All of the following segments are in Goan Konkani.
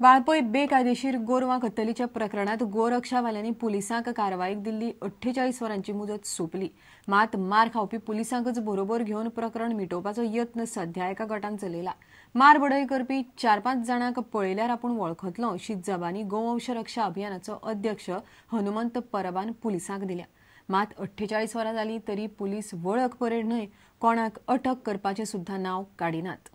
वाळपय बेकायदेशीर गोरवां कत्तलीच्या प्रकरणात गोरक्षावाल्यांनी पुलिसांक कारवाईक दिल्ली 48 वरांची मुजत सोंपली. मात मार खावपी पुलिसांकच बरोबर घेवन प्रकरण मिटोवपाचो यत्न सध्या एका गटान चलयला. मार बडय करपी 4-5 जाणांक पळयल्यार आपूण वळखतलो अशी जबानी गोवंश रक्षा अभियानाचो अध्यक्ष हनुमंत परबान पुलिसांक दिल्या. मात 48 वरां जाली तरी पुलीस वळख परेड न्हय, कोणाक अटक करपाचें सुद्धा नांव काडिनात.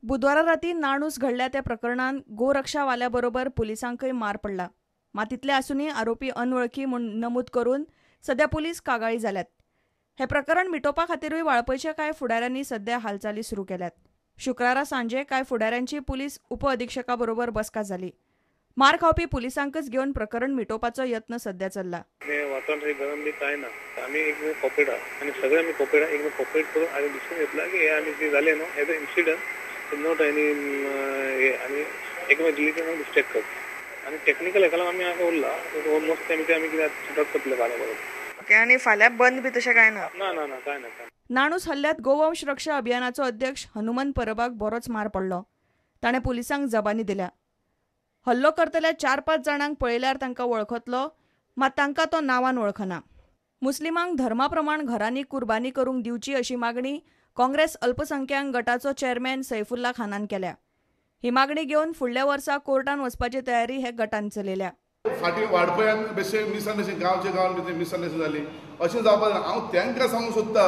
बुधवारा राती नाणूस घडल्या त्या प्रकरणान गोरक्षावाल्या बरोबर पुलिसांकय मार पडला. मात तितले आसूनय आरोपी अनवळखी म्हूण नमूद करून सध्या पुलीस कागाळी जाल्यात. हे प्रकरण मिटोवपा खातीरूय वाळपयच्या कांय फुडाऱ्यांनी सध्या हालचाली सुरू केल्यात. शुक्रारा सांजे कांय फुडाऱ्यांची पुलीस उपअधिक्षका बरोबर बसका जाली. मार खावपी पुलिसांकच घेवन प्रकरण मिटोवपाचो यत्न सध्या चल्ला. वातावरण गरम बी काय ना, आमी एक कॉपरेट आहा आनी सगळे आमी कॉपरेट एक कॉपरेट करून आमी डिसिजन घेतला की हे आमी जे जालें न्हू as a incident not any हे आनी एकमेक रिलीजन डिस्ट्रेक्ट करता आनी टॅक्निकल हेका लागून आमी हांगा उरला ऑलमोस्ट आमी ते आमी कितें सेटअप करतले फाल्यां बरोबर. ओके, आनी फाल्यां बंद बी तशें कांय ना? ना ना ना, कांय ना. नाणूस हल्ल्यात गोवंश रक्षा अभियानाचो अध्यक्ष हनुमंत परबाक बरोच मार पडलो. ताणें पुलिसांक जबानी दिल्या. हल्लो करतल्या 4-5 जाणांक पळयल्यार तांकां वळखतलो, मात तांकां तो नांवान वळखना. मुस्लिमांक धर्मा प्रमाण घरांनी कुर्बानी करूंक दिवची अशी मागणी काँग्रेस अल्पसंख्याक गटाचो चेअरमॅन सैफुल्ला खानान केल्या. ही मागणी घेवन फुडल्या वर्सा कोर्टान वचपाची तयारी हे गटान चलयल्या. फाटीं वाळपयान बेश्टे मिसअंडरस्टँडिंग, गांवचे गांवान मिसअंडरस्टँडिंग जाली, अशें जावपाक जायना. हांव तांकां सांगूंक सोदता,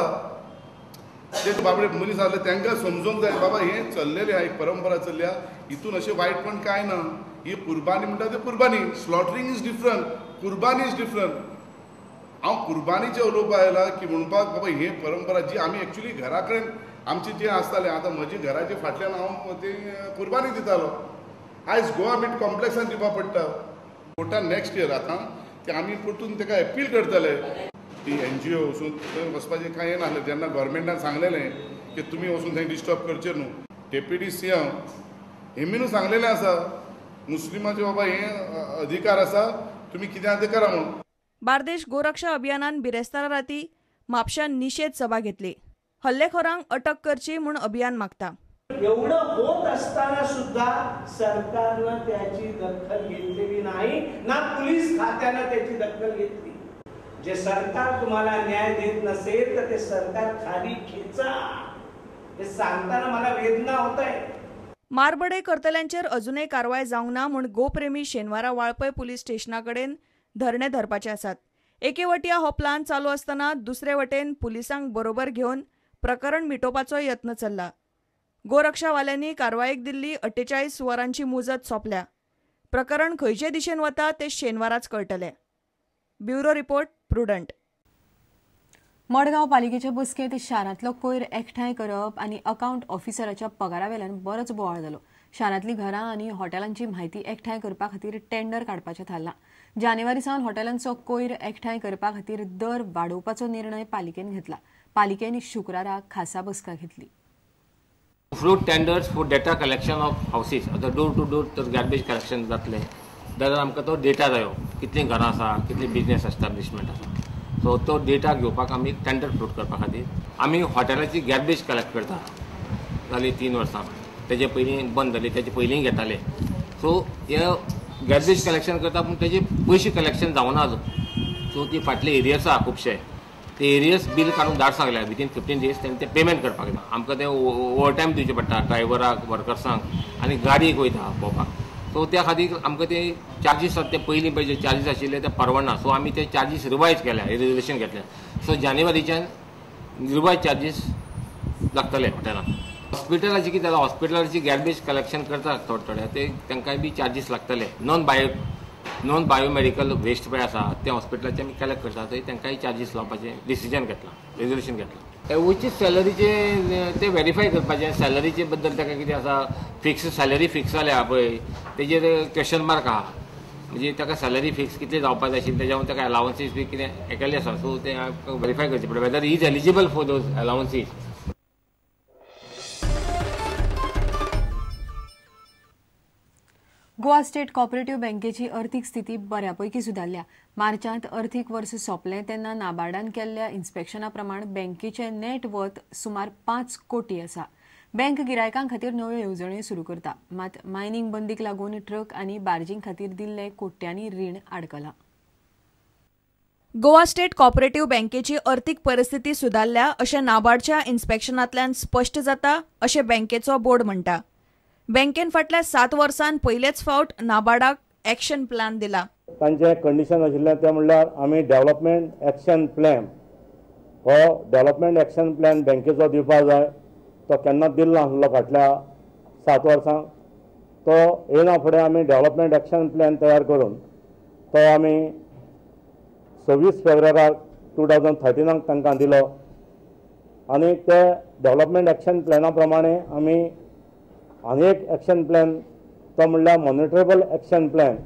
जे बाबडे मनीस आसले तांकां समजूंक जाय बाबा हें चल्लेलें आहा, एक परंपरा चल्ल्या, हितून अशें वायटपण कांय ना. ही कुर्बानी म्हणटा ते कुर्बानी, स्लॉटरींग is different, कुर्बानी is different. हांव कुर्बानीचें उलोवपाक आयला की म्हणपाक बाबा हे परंपरा जी आमी एक्चुली घरा कडेन आमची जी आसताले, आतां म्हजी घराचे फाटल्यान हांव ती कुर्बानी दितालो, आयज गोवा मीट कॉम्प्लेक्सान दिवपाक पडटा. कोर्टान नेक्स्ट इयर आतां ते आमी परतून ताका अपील करतले. ती एनजीओ वचून थंय वचपाचें कांय नासलें. जेन्ना गव्हर्मेंटान सांगलेलें की तुमी वचून थंय डिस्टर्ब करचें न्हू, डेप्युटी सीएम हेमीनू सांगलेलें आसा मुस्लिमाचे बाबा हे अधिकार आसा, तुमी कितें आसा तें करा म्हणून. बार्देश गोरक्षा अभियानान बिरेस्तारा राती म्हापश्यां निशेध सभा घेतली. हल्लेखोरांक अटक करची म्हूण अभियान मागता. एवढं होत असताना सुद्धा सरकारनं त्याची दखल घेतलेली नाही ना पोलीस खात्यानं त्याची दखल घेतली. जे सरकार तुम्हाला न्याय देत नसेल तर ते सरकार खाली खेचा, हे सांगताना मला वेदना होत आहे. मारबडय करतल्यांचेर अजूनय कारवाय जावंक ना म्हूण गोप्रेमी शेनवारा वाळपय पुलीस स्टेशना कडेन धरणे धरपाचे आसात. एके वटया हो प्लान चालू आसतना दुसरे वटेन पुलिसांक बरोबर घेवन प्रकरण मिटोवपाचो यत्न चल्ला. गोरक्षावाल्यांनी कारवायेक दिल्ली 48 वरांची मुजत सोंपल्या. प्रकरण खंयचे दिशेन वता ते शेनवाराच कळटलें. Bureau report, Prudent. Madgaon पालिकेच्या बसकेंत शारांतलो कोयर एकठांय करप आनी अकाउंट ऑफिसराच्या पगारावेल्यान बरोच बोवाळ जालो. शारांतलीं घरां आनी हॉटेलांची म्हायती एकठांय करपा खातीर टेंडर काडपाचें थारलां. जानेवारी सावन हॉटेलांचो कोयर एकठांय करपा खातीर दर वाडोवपाचो निर्णय पालिकेन घेतला. पालिकेन शुक्रारा खासा बसका घेतली. Float tenders for data collection of houses. आतां डोर टू डोर तर गार्बेज कलेक्शन जातलें जाल्यार आमकां तो डेटा जायो, कितलीं घरां आसा, कितली बिजनेस एस्टाब्लिशमेंट आसा. सो तो डेटा घेवपाक आमी टेंडर फ्लोट करपा खातीर आमी हॉटेलाची गार्बेज कलेक्ट करता जाली 3 वर्सां, तेजे पयलीं बंद जाली, तेजे पयलीं घेताले. सो हे गार्बेज कलेक्शन करता पूण तेजे पयशे कलेक्शन जावना अजून. सो ती फाटले एरियर्स आहा खुबशे, ते एरियर्स बील काडून धाड सांगल्या विदीन 15 डेज तेणें ते पेमेंट करपाक जाय. आमकां ते ओवर टायम दिवचें पडटा ड्रायव्हराक, वर्कर्सांक आनी गाडयेक वयता भोंवपाक. सो त्या खातीर आमकां ते चार्जीस आसा ते पयलीं पळय जे चार्जीस आशिल्ले ते परवडना. सो आमी ते चार्जीस रिवायज केल्या, रिजर्वेशन घेतल्या. सो जानेवारीच्यान रिवायज चार्जीस लागतले हॉटेलांत. हॉस्पिटलाची कितें जालां, हॉस्पिटलाची गार्बेज कलेक्शन करता थोडे थोडे, ते तांकांय बी चार्जीस लागतले. नॉन बायोमेडिकल वेस्ट पळय आसा ते हॉस्पिटलाचे आमी कलेक्ट करता, थंय तांकांय चार्जीस लावपाचें डिसिजन घेतलां, रेजोल्युशन घेतलां. वयचे सॅलरीचे ते वेरीफाय करपाचें, सॅलरीचे बद्दल ताका कितें आसा, फिक्स सॅलरी फिक्स जाल्या पळय तेजेर क्वेश्चन मार्क आहा, म्हणजे ताका सॅलरी फिक्स कितली जावपाक जाय आशिल्ली तेज्या वयल्यान ताका अलावन्सीस बी कितें केल्ले आसा. सो तें वेरीफाय करचें पडटा whether he is eligible for those allowances. Goa state cooperative बँकेची अर्थीक स्थिती बऱ्यापैकी सुदारल्या. मार्चांत अर्थीक वर्स सोंपलें तेन्ना नाबार्डान केल्ल्या इन्स्पेक्शना प्रमाण बँकेचे नेट वर्थ सुमार 5 कोटी आसा. बँक गिरायकां खातीर नव्यो येवजण्यो सुरू करता, मात मायनिंग बंदीक लागून ट्रक आनी बार्जींग खातीर दिल्ले कोट्यांनी रीण आडकलां. गोवा स्टेट कॉपरेटिव्ह बँकेची अर्थीक परिस्थिती सुदारल्या अशें नाबार्डच्या इन्स्पेक्शनांतल्यान स्पश्ट जाता अशें बँकेचो बोर्ड म्हणटा. बँकेन फाटल्या 7 वर्सांत पयलेच फावट नाबार्डाक एक्शन प्लॅन दिला. तांचें कंडिशन आशिल्लें तें म्हणल्यार आमी डेव्हलपमेंट एक्शन प्लॅन हो डेव्हलपमेंट एक्शन प्लॅन बँकेचो दिवपाक जाय, तो केन्नाच दिलो नासलो फाटल्या 7 वर्सां. तो येना फुडें आमी डेव्हलपमेंट एक्शन प्लॅन तयार करून तो आमी 26 फेब्रुवाराक 2013 तांकां दिलो आनी ते डेव्हलपमेंट एक्शन प्लॅना प्रमाणे आमी आनी एक एक्शन प्लॅन तो म्हणल्यार मॉनिटरेबल एक्शन प्लॅन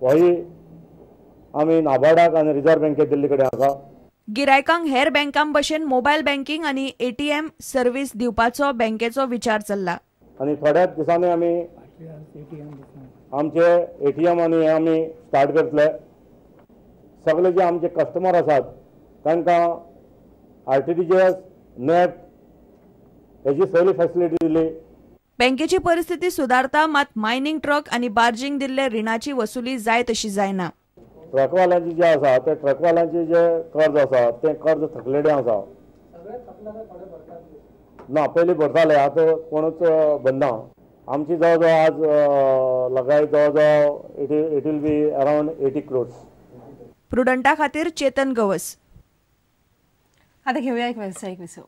होय आमी नाबार्डाक आनी रिजर्व बँकेक दिल्ले कडेन आसा. गिरायकांक हेर बँकां भशेन मोबायल बँकिंग आनी एटीएम सर्वीस दिवपाचो बँकेचो विचार चल्ला. आनी थोड्याच दिसांनी आमी आमचे एटीएम आनी हे आमी स्टार्ट करतले. सगळे जे आमचे कस्टमर आसात तांकां RTGS नेफ्ट हेजी सगळी फॅसिलिटी दिली. बँकेची परिस्थिती सुदारता, मात मायनिंग ट्रक आनी बार्जींग दिल्ले रिणाची वसुली जाय तशी जायना. ट्रकवाल्यांची जे आसा ते ट्रकवाल्यांचे जे कर्ज आसा तें कर्ज थकलेलें आसा ना, पयलीं भरताले, आतां कोणूच भरना. आमची जवळ जवळ आज लगाय जवळ जवळ it will be around 80 crores. प्रुडंटा खातीर चेतन गवस. आता घेऊया एक व्यावसायिक विसव.